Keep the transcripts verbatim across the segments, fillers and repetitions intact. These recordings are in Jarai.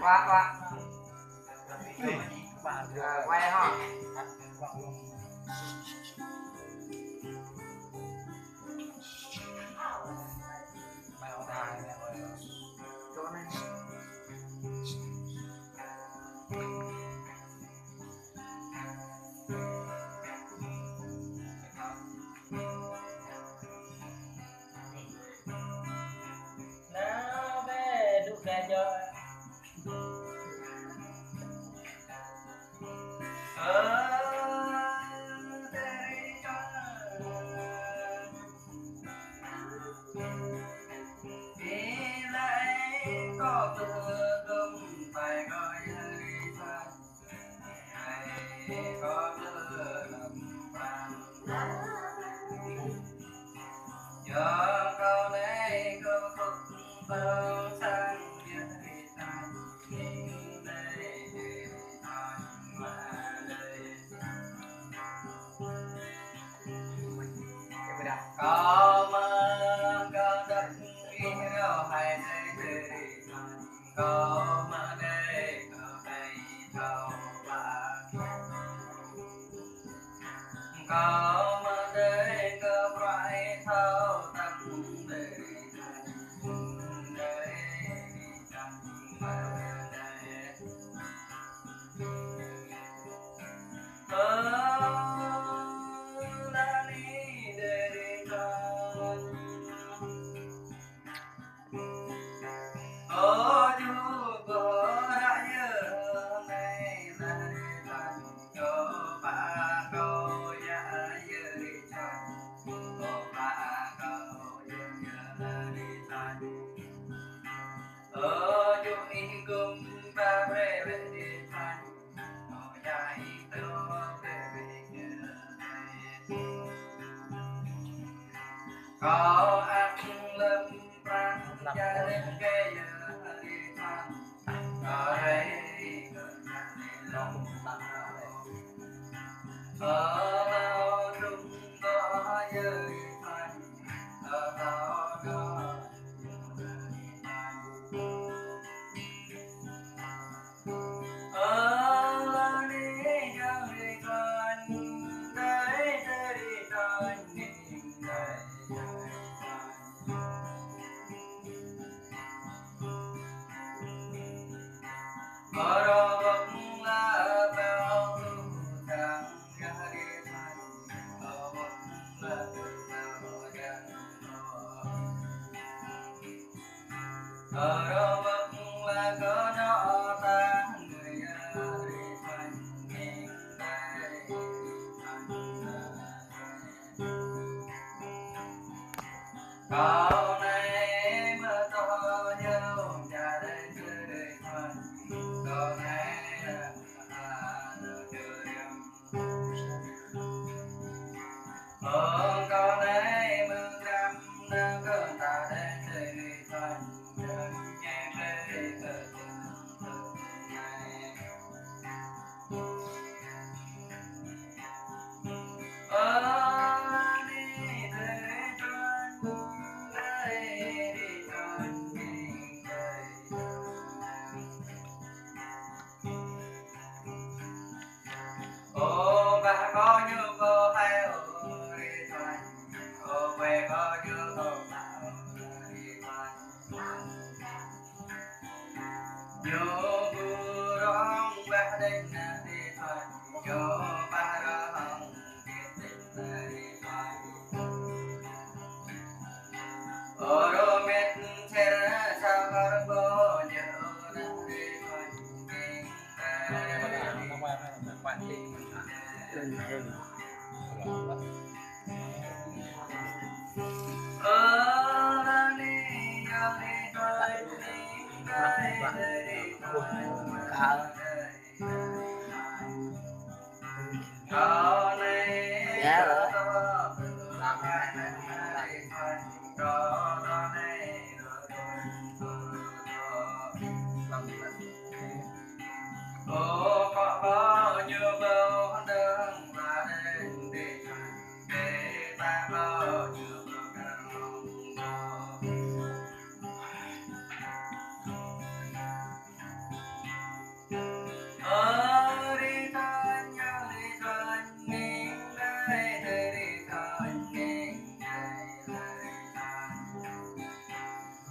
Pak, Pak. Ih, Pak. Quay hả? Chỗ này. Nao bĕ, đu kơ jŏ. Ơ, tơ ri tơ. Ih, lăi kâo tơ gơm pai kơ yơ ri tơ.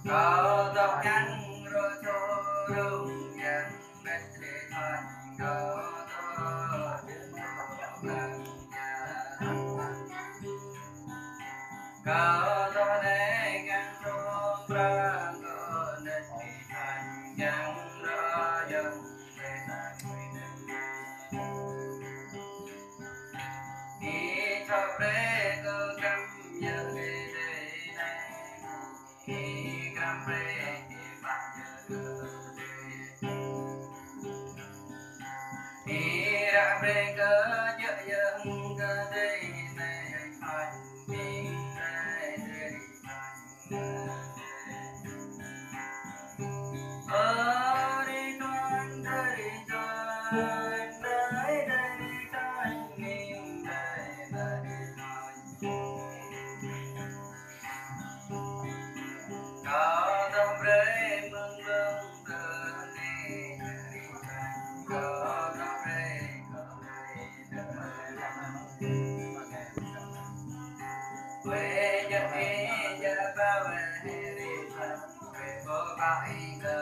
Kâo dŏ kiăng rŏ čô rông yang, mĕt ri thăn kâo dŏ jơ̆ng rŏ kiăng yang. Kâo dŏ ne kiăng rŏ prang kâo, mĕt ri thăn kiăng rŏ jơ̆ng ri thăn. Ih thâo brơi kơ kăm yơh ri dei ne, ih kăm brơi ih pă yơh kơ dei. Ih ră brơi kơ jơ̆ yơh kơ dei ne, ih pă ih dei dei. Ơ ri thăn, ơ ri thăn, dei dei ri thăn, ning dei dei ri thăn. Kâo dŏ brơi mơ̆ng mơ̆ng tơ ne, ri thăn, kâo dŏ brơi kơ brơi tơ ne. Wơi jơ̆ ih jơ̆ pă wơi ri thăn, wơi pô pă ih kơ